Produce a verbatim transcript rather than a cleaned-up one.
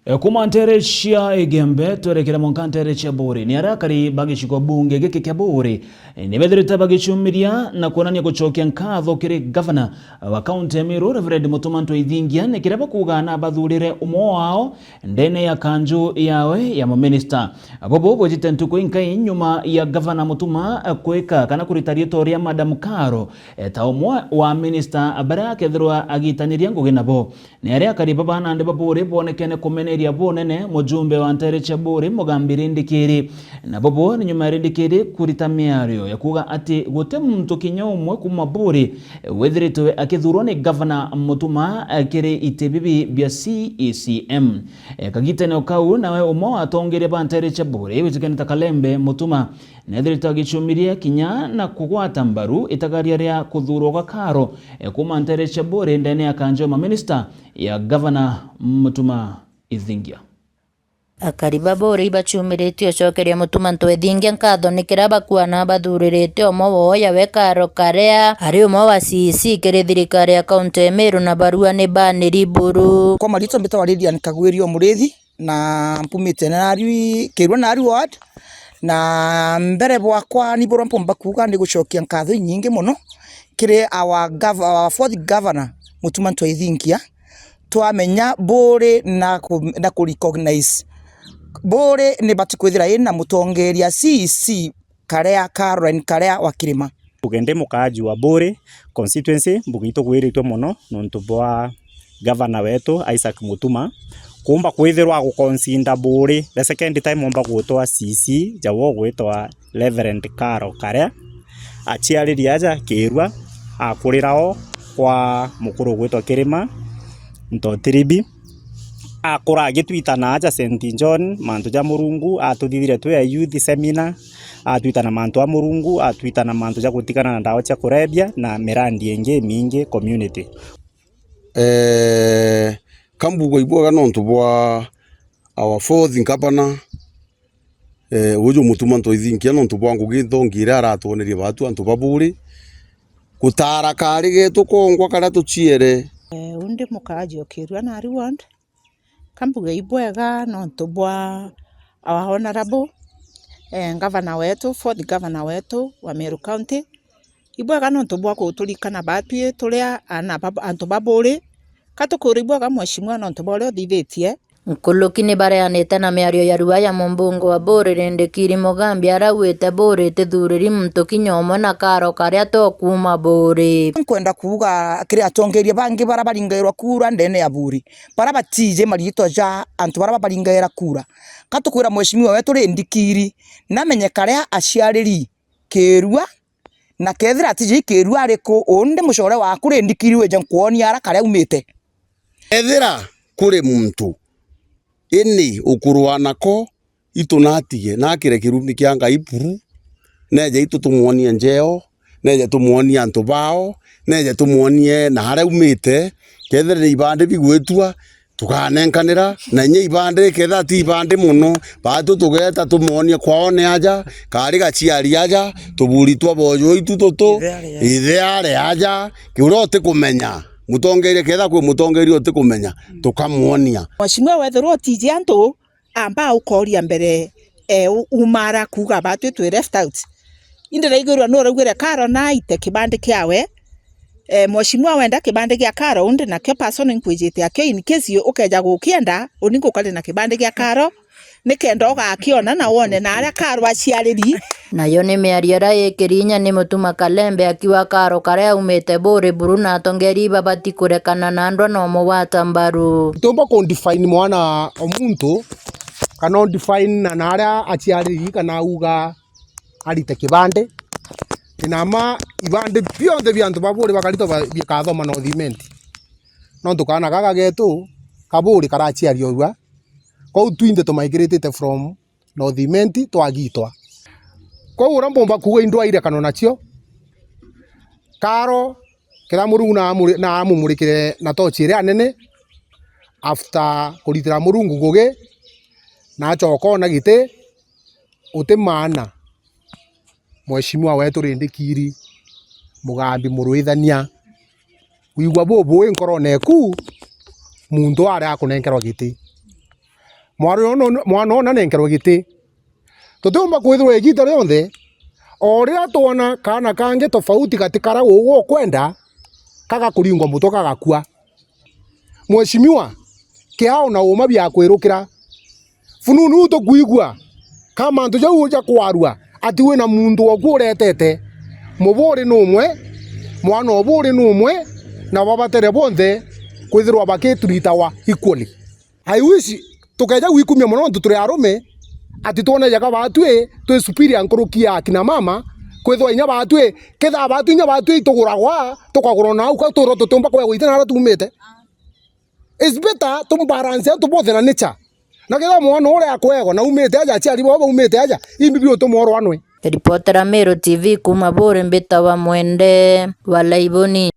E, kuma ntere cia Igembe, twerekere mwanka ntere cia Buuri, ni aria akari ba gicigo bunge giki kia Buuri, e, ni bethirite bagicumiria na kwonania gucokia nkatho kiri gavana wa kaunti ya Meru, Reverend Mutuma M'Ethingia, ni kiria bakuuga na bathurire umwe wao ndene ya kanju yawe ya maminista. Bobo bwijite ntuku inkai nyuma ya gavana Mutuma, e, kwika kana kurita riitwa ria Madam Karo, e, ta umwe wa minista baria akethirwa agitaniria ngugi nabo. Ni aria akari baba nandi ba Buuri boonekene kumeneria bunene mujumbe wa ntere cia Buuri, Mugambi Rindikiri. Na bobo ni nyuma ya Rindikiri kurita miario ya kuuga ati guti muntu kinya umwe kuuma Buuri withiritwe akithurwa ni gavana Mutuma kiri iti bibi bia C E C M. E, kagitene o kau, nawe umwe wa atongeria ba ntere cia Buuri, witikene ta Kalembe Mutuma, neethirite agicumiria kinya na kugwata mbaru itagaria ria kuthuurwa gwa Karo, e, kuuma ntere cia Buuri ndene ya kanju ya maminista ya gavana Mutuma M'Ethingia. Akari ba Buuri ibacumiritie ucokeria Mutuma M'Ethingia nkatho ni kiria bakuuga na bathuririte umwe woo yawe Karo Karia ari umwe wa C E C kiri thirikari ya kaunti ya Meru na barua ni baaniri buru. Kwa mariitwa mbitagwa Lilian Kagwiri Omurithi, na mpumite Narui, Kirua Narui ward, na mbere bwakwa ni burwa mpumba kuuga ni gucokia nkatho inyingi mono kiri our gov-, our fourth governor, Mutuma M'Ethingia, twamenya Buuri na ku-, na ku recognize Buuri ni bati kwithira ina mutongeria C E C Karia, Caroline Karia wa Kirima. Mbuge ndi mukaaji wa Buuri constituency, mbuge itugwiritwe mono nontu bwa gavana wetu Isaac Mutuma kuumba kwithirwa aguconsider Buuri. The second time omba gutwa C C jawe ugwitwa Reverend Karo Karia, aciaririe aja Kirua, akurira o kwa mukuru ugwitwa Kirima Ntotiribi. Akura agitwitana aja Saint John mantu ja Murungu, atuthithire twi a youth seminar, atwitana mantu a Murungu, atwitana mantu ja gutigana na ndawa cia kurebia na mirandi ingi imingi community. Eh, ka mbuga ibwega nontu bwa our fourth governor, eh, uju Mutuma M'Ethingia, nontu bwa ngugi nthongi iria aratwonerie baatu antu ba Buuri, gutaara kaari geetu kongwa karia tuciere. Eh, undi mukaaji o Kirua Narui ward, ka mbuge ibwega nontu bwa our honourable, eh, governor wetu, fourth governor wetu wa Meru County. Ibwega nontu bwa guturikana baatwi turi aana ba, antu ba Buuri. Ka tukwira ibwega mheshimiwa nontu bwa uria uthithitie. Nkuruki ni bareanite na miario ya rua ya mumbunge wa Buuri Rindikiri Mugambi arauite Buuri itithuriri muntu kinya umwe na Karo Karia to kuuma Buuri. Nkwenda kuuga kiri atongeria bangi bara baringairwa kura ndene ya Buuri, bara batiji mariitwa ja antu bara babaringaira kura. Ka tukwira mheshimiwa wetu Rindikiri namenye karia aciariri Kirua, na kethira atiji Kirua ariku, undi mucore waaku Rindikiri wije nkwonia ara karia aumite. Ethira kuri muntu ini ukurua nako, itu natige nakire kirumi kia Ngai buru, neje itu tumwonie njeo, neje tumwonie antu bao, neje tumwonie na aria aumite. Kethira ni ibandi bigwitua, tukanenkanira, na inya ibandi, kethira ti ibandi mono, baatu tugeeta tumwonie kwao ni aja, kaari gaciari aja, tuburi twa bojo itu tutu, ithe ari aja, kiuria utikumenya. Mutongeria, kethira kwi mutongeria utikumenya, tukamwonia. Mheshimiwa, wethirwa utiji antu, amba ukoria mbere, eh, u-, umara kuuga baatwi twi left out. Indi ndaigwirwa nuraugire Karo naite kibandi kiawe. Eh, mheshimiwa wenda kibandi gia Karo, undi nakio person nkwijite akio, in case ukeja gukienda, uni ngukari na kibandi gia Karo, nikenda ugakiona na wone na aria Karo aciariri. Nayo ni miario iria yikiri inya ni Mutuma Kalembe akiuga Karo Karia aumite Buuri buru na atongeria ibabati kurekana na ndwa na umugwata mbaru. Utiumba ku define mwana o muntu, kana u define na, na aria aciariri, kana uga arite kibandi. Ni nama ibandi bionthe bia antu ba Buuri bakaritwa ba-, bikathoma North Imenti. Nontu kaana gaka getu ka Buuri karaciaria urua, kwou twinthe tumaikiritite from North Imenti twagitwa. Kwou uria mpumba kuuga indwairekano nacio, Karo, kethira Murungu na amuri-, na amumurikire na tochi iria nene, after kuritira Murungu ngugi, na acoka ona giti, uti maana mheshimiwa wetu Rindikiri Mugambi Murwithania. Wigua bubui nkorone eku, muntu aria akunenkerwa giti. Mwana uyu no-, mwana uyu nanenkerwe giti. Tutiumba kwithirwa igiita rionthe, o riria twona kaana kangi tofauti gati kara ugu ukwenda, kagakuringwa mutwe kagakua. Mheshimiwa, kiao na uuma biakwirukira. Fununu uu tukwigua, ka mantu jau ja kwarua, ati wina muntu oku uretete. Muburi ni umwe, mwana uburi ni umwe, na babatere bonthe kwithirwa bakituritawa equally. I wish tukeja gwikumia mono nontu turi arume, ati twone jaga baatwi twi superior nkuruki ya akina mama, kwithirwa inya baatwi, kethaa baatwi inya baatwi ituguragwa, tukagurwa na au kau turo tutiumba kwegwa ite na aria tuumite. It's better tumbalance antu bonthe na nature. Na ketha mwana uria akwegwa na umite aja, aciari bao baumite aja, imbi biutuma urwanwe. Ripotera Meru T V kuuma Buuri, mbitawa Mwende wa Laiboni.